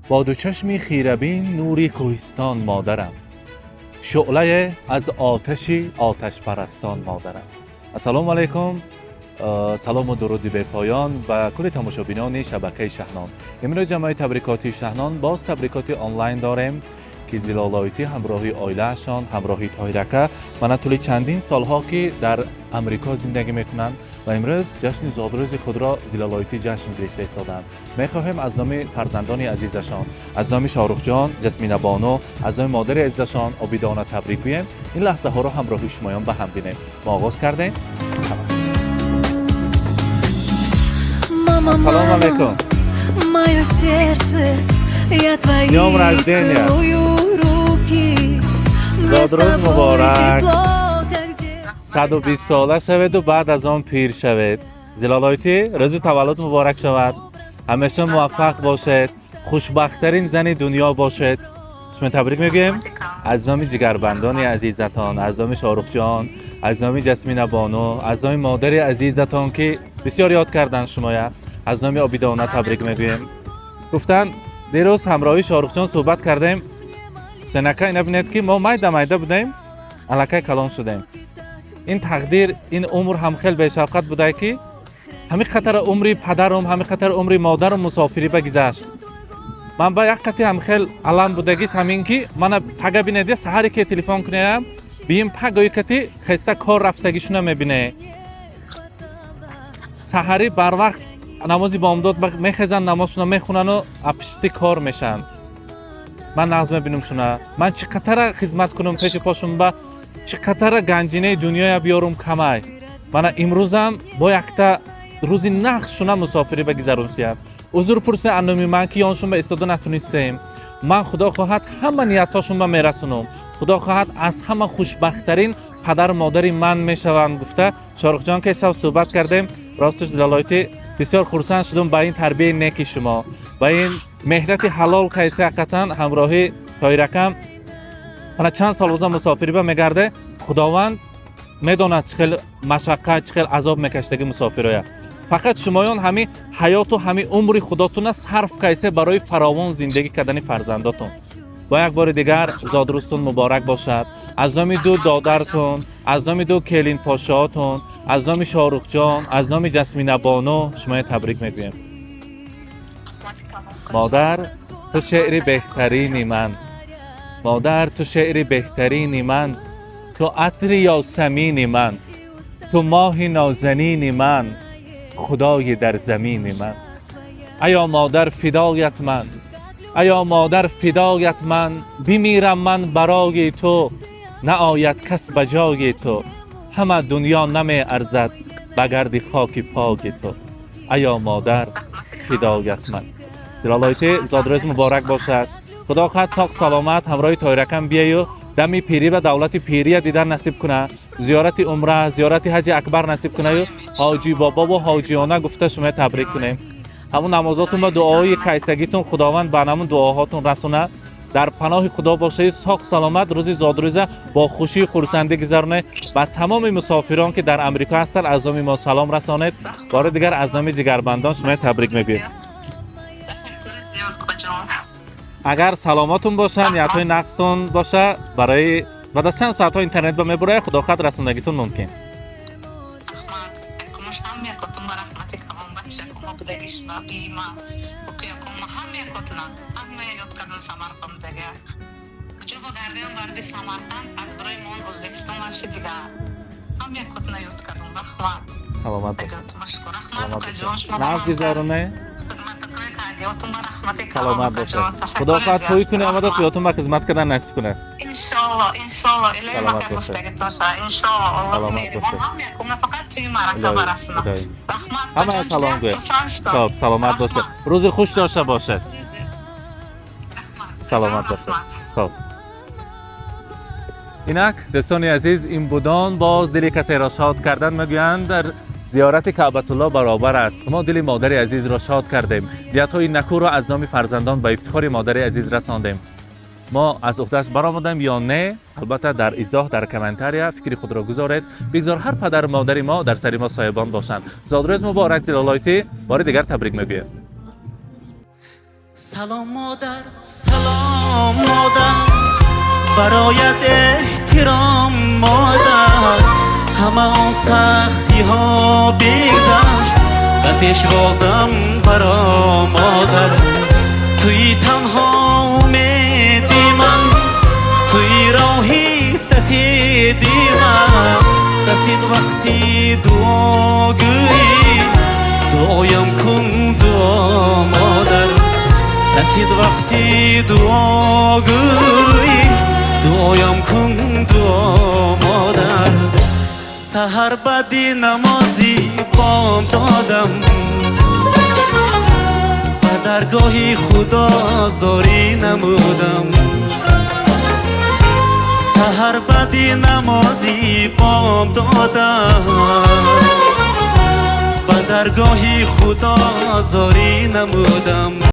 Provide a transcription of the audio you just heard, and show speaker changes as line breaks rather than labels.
Бо ду чашми хирабин нури кӯҳистон, модарам, шӯълае аз оташи оташпарастон, модарам. Ассалому алайкум, салому дуруди бепоён ба кулли тамошобинони шабакаи Шаҳнон. Имрӯз ҷамъои табрикоти Шаҳнон боз табрикоти онлайн дорем, ки Зилолоитӣ ҳамроҳи оилаашон, ҳамроҳи Тоҳирака мана тӯли чандин солҳо, ки дар Амрико зиндагӣ мекунанд ва имрӯз ҷашни зодрӯзи худро Зилолоитӣ ҷашн гирифта истодаанд. Мехоҳем аз номи фарзандони азизашон, аз номи Шоҳрухҷон, Ҷасминабону, аз номи модари азизашон Обидона табрик гӯем. Ин лаҳзаҳоро ҳамроҳи шумоён ба ҳам бинем. Мо оғоз кардем.
Мама,
Ассалому
мама,
алайкум.
Мое сердце, я твои
Днем рождения.
Целую руки. Мне с
Зодрӯз
тобой
муборак.
Тепло, как в детстве.
120 сола шаведу баъд аз он пир шавед. Зилолоитӣ, рӯзи таваллуд муборак шавад, ҳамеша муваффақ бошед, хушбахттарин зани дунё бошед. Шумо табрик мегӯем аз номи ҷигарбандони азизатон, аз номи Шоҳрухҷон, аз номи Ҷасминабону, аз номи модари азизатон, ки бисёр ёд карданд шумоя, аз номи Обидона табрик мегӯем. Гуфтанд, дирӯз ҳамроҳи Шоҳрухҷон суҳбат кардем, сенака ина бинед, ки мо майда майда будем, аллакай калон шудем. Ин тақдир, ин умр ҳам хел бешафқат будае, ки ҳамин қатара умри падарум, ҳамин қатар умри модарум мусофирӣ ба гузашт. Ман ба як қати ҳам хел алам будагиш ҳамин, ки мана пага бинед, я саҳаре ки телефон кунем, биим пагои кати хеста кор рафтагишуна мебине. Саҳарӣ барвақт намози бомдод мехезанд, намозшуна мехонану апишти кор мешанд. Ман нағз мебинам шуна. Ман чӣ қатара хизмат кунам пеши пошум, ба чӣ қатара ганҷинаи дунёя биёрум, камай. Мана имрӯзам бо якта рӯзи нағз шуна мусофирӣ ба гузаронсиям. Узр пурсе аз номи ман, ки ёншун ба истода натунистем. Ман, худо хоҳад, ҳама ниятҳошун ба мерасонам. Худо хоҳад, аз ҳама хушбахттарин падару модари ман мешаванд, гуфта Шоҳрухҷон, ки шаб суҳбат кардем. Росташ, Зилолоитӣ, бисёр хурсанд шудум ба ин тарбияи неки шумо, ба ин меҳнати ҳалол кайси. Ҳақиқатан, ҳамроҳи Тоиракам мана чанд сол боза мусофирӣ ба мегарде. Худованд медонад, чӣ хел машаққат, чӣ хел азоб мекашидаги мусофироя. Фақат шумоён ҳами ҳаёту ҳами умри худотуна сарф кайсе барои фаровон зиндагӣ кардани фарзандотон. Бо як бори дигар зодрӯзтун муборак бошад. Аз номи ду додартун, аз номи ду келинпошоатун, аз номи Шоҳрухҷон, аз номи Ҷасминабону шумоя табрик мегӯем. Модар, ту шеъри беҳтарини ман, модар, ту шеъри беҳтарини ман, ту атри ёсамини ман, ту моҳи нозанини ман, худои дар замини ман. Аё модар, фидоят ман, аё модар, фидоят ман, бимирам ман барои ту, наояд кас ба ҷои ту. Ҳама дунё намеарзад ба гарди хоки поки ту. Аё модар, фидоят ман. Зилолоитӣ, зодрӯз муборак бошад. Худо хоҳад, соқ саломат ҳамроҳи Тоиракам биею дами пирӣ ба давлати пирия дидан насиб куна, зиёрати умра, зиёрати ҳаҷи акбар насиб кунаю ҳоҷи бобову ҳоҷиёна гуфта шумо табрик кунем. Ҳамун намозотун ба дуои кайсагитун Худованд ба ҳамун дуоҳотун расона. Дар паноҳи Худо бошед, соқ саломат рӯзи зодрӯза бо хушию хурсандӣ гузаронед. Ба тамоми мусофирон, ки дар Амрико ҳастанд, аз номи мо салом расонед. Бори дигар аз номи ҷигарбандон шумо табрик мегӯем.
Ташаккури зиёд, укаҷон.
Агар саломатун боша, ниятҳои нақстун боша, барои баъд аз чанд соатҳо интернет ба мебурая, худо хоҳад, расондагитун мумкин.
Раҳмат. Якумаш, ҳама якотун ба раҳмати калон, бачакума будагиш ба бима укиякума, ҳама якотуна, ҳама ёд кардам. Самарқандага куҷо ба гардиён барби Самарқанд аз барои мон Ӯзбекистон вообще дигар ҳама якотуна ёд кардам. Раҳмат.
Саломат бошед.
Якотума шукр, раҳмат.
Саломат
Укаҷон,
бошед.
шумо
Нағз гузароне.
хизматакои кардиётун ба раҳмати калон.
Саломат бошед.
Укаҷон, ташаккури
Худо хоҳад,
зиёд.
тӯй куне, омада
Раҳмат.
туётун ба хизмат кардан насиб кунад.
Иншолло, иншолло, илоҳи
Саломат
мақар
бошед.
гуфтагитон шава, иншолло, Аллоҳ
Саломат
меҳрибон
бошед.
ҳам якумна фақат туи марака
Илоҳӣ,
барасна.
илоҳӣ.
Раҳмат.
Ҳамая
Укаҷон,
салом
juda
гӯед.
хурсанд шудам.
Хоб, саломат бошед, рӯзи хуш дошта бошед.
Раҳмат.
Саломат
Укаҷон,
бошед.
раҳмат.
Хоб, инак, дӯстони азиз, ин будон боз дили касеро шод кардан, мегӯянд, дар зиёрати Каъбатулло баробар аст. Мо дили модари азизро шод кардем, ниятҳои накӯро аз номи фарзандон ба ифтихори модари азиз расондем. Мо аз уҳдаш баромадем ё не? Албатта, дар изоҳ, дар комментария фикри худро гузоред. Бигзор ҳар падару модари мо дар сари мо соҳибон бошанд. Зодрӯз муборак, Зилолойтӣ, бори дигар табрик мегӯем.
Салом, модар, салом, модар, бароят эҳтиром, модар. Ҳама он сахтиҳо бигзашт, ба пешвозам баро, модар. Туи танҳо умеди ман, туи роҳи сафеди ман. Расид вақти дуогӯӣ, дуоям кун, дуо, модар. Расид вақти дуогӯӣ, дуоям кун, дуо, модар. Саҳар баъди намози бом додам, ба даргоҳи Худо зорӣ намудам. Саҳар баъди намози бом додам, ба даргоҳи Худо зорӣ намудам.